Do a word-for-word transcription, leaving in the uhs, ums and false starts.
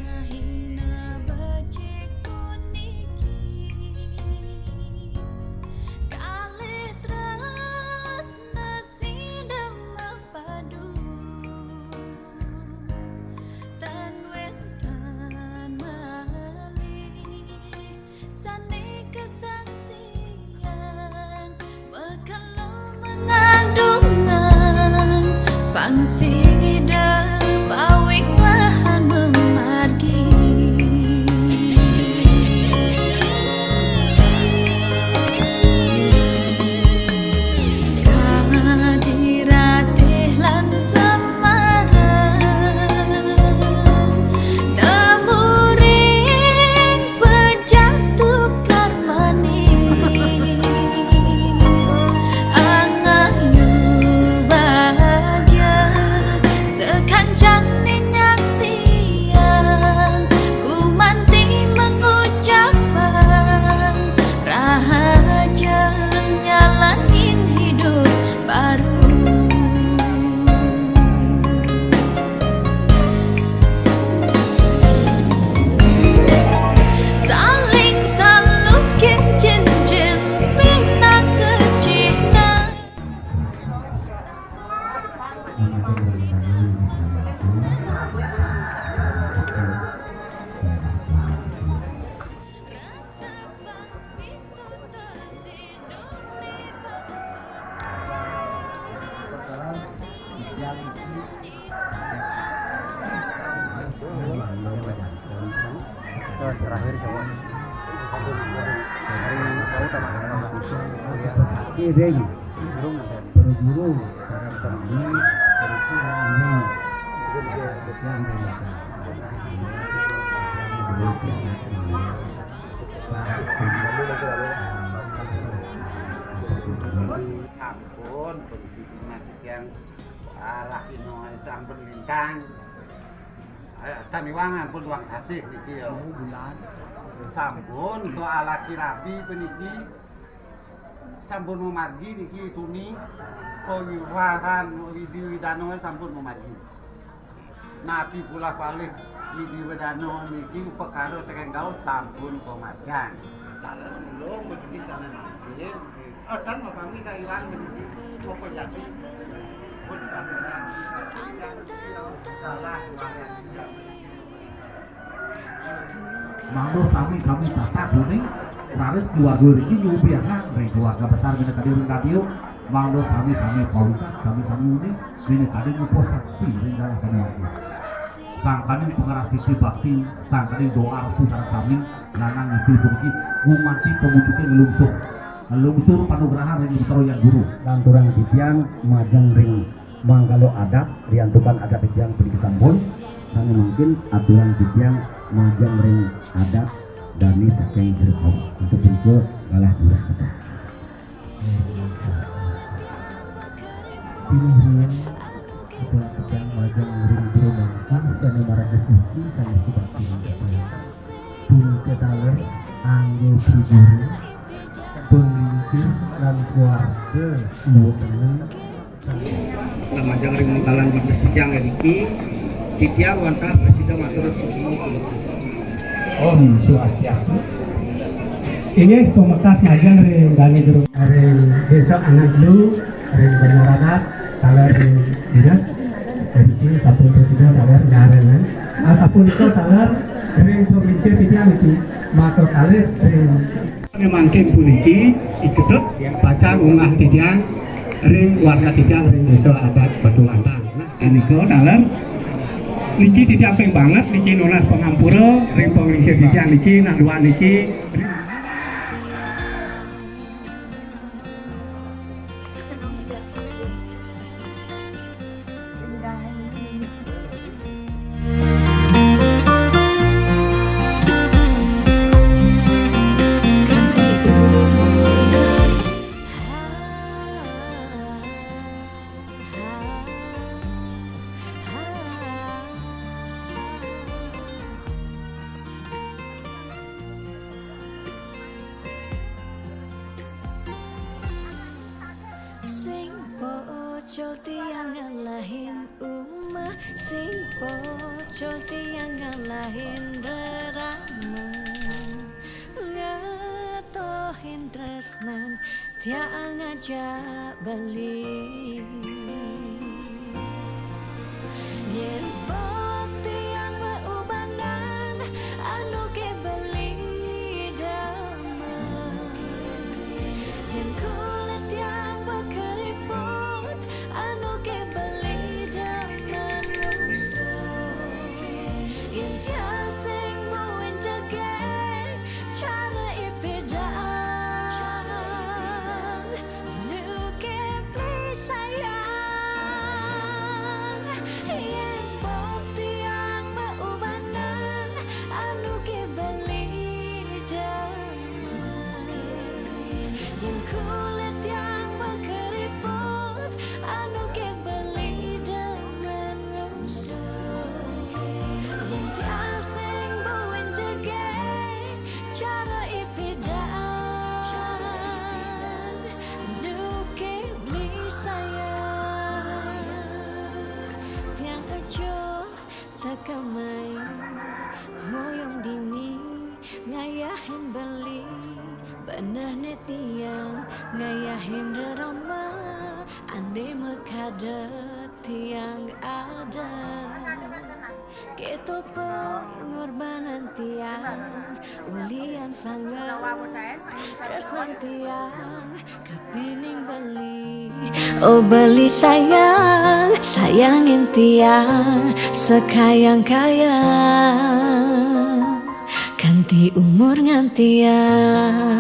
Mahina becik puniki kalih tresna sida mapadu, tan wénten malih sané kasaksian, makelo mangadungan, pang sida pawiwahan mamargi. Kadi Ratih lan Semar, nemu ring pejatu karmane. Angayu bahagia sekancane nyaksian, gumanti mengucapan rahajeng nyalanin hidup baru. Saling salukin cincin pinaka cihna. Terakhir coba. Dari jauh sama. Iya. Belum ada. Berguru para kami, berguru. Sampun, pendidikan yang arah ino sampun lintang. Ayo, tan iwang ampun wang sasih niki ya. Oh, bulan. Sampun, to alaki rabi puniki. Sampun mamargi niki tuni. Pawiwahan widi widana sampun mamargi. Napi pulah palih widi widana niki upakara saking gaul sampun komargan. Dalam belum begini sana niki. Adan mapami kaiwan begini. Apa jadi? Pun salah. Mangda sami-sami tatah uning, raris keluarga niki nyupiakan ring keluarga besar minakadi ring radio, mangda sami-sami pawikan, sami-sami uning, minakadi ngupa sakti ring galah keluarga. Sangkaning pangrastiti bakti, sangkaning doa restu sareng sami, lanang istri puniki, gumanti pamujuke nglungsur. Nglungsur panugrahan ring Putra Hyang Guru. Lanturang titiang majeng ring manggala adat, riantukan adat titiang puniki sampun, sane mangkin aturang titiang majeng ring adat dane saking Jero Awu. Antuk punika galah durah kata. Pinih riin aturang titiang majeng ring Jero Mangku sane maraga suci sane subakti ring titiang. Punika taler anggo Bli Guru, Bli Lingsir lan keluarga suwetene. Majeng ring mangkalan bakas titiang niki, titiang wantah prasida matur suksma. Om Swastiastu. Inggih, pamekas majeng ring dane jero. Ring Desa Angan Telu, ring Banyuadat, taler ring dinas. Niki sampun prasida taler nyarengin. Asapunika taler ring provinsi titiang niki, maka kalih ring Mangkin puniki iketut pacang ungah titiang ring warga titiang ring Desa Adat Batu Lantang. Nah, nika taler niki titiang ping banget niki nunas pangampura ring panglingsir titiang niki, nah, duan niki. Pocol tiang ngalahin uma, sing pocol tiang ngalahin rerama. Ngetohin tresnan tiang aja beli. Yen bot tiang beubanan, anu ke beli demen. Yen kulit tiang bekeriput, anu ke beli demen ngusung. Yen tiang sing muin jegeng, cara ipe dang, nu ke beli sayang. Yen bot tiang beubanan, anu ke beli demen. Yen kulit tiang bekeriput, anu ke beli demen ngusung. Yen tiang sing muin jegeng, cara ipe dang, nu ke beli sayang. Tiang aja teka mai, ngoyong dini, ngayahin beli. Beneh ne tiang ngayahin rerama, ande mekadet tiang ada. Keto pengorbanan tiang, ulian sanget tresnan tiang kapining beli. Oh beli sayang, sayangin tiang sekayang-kayang, kanti umur ngan tiang.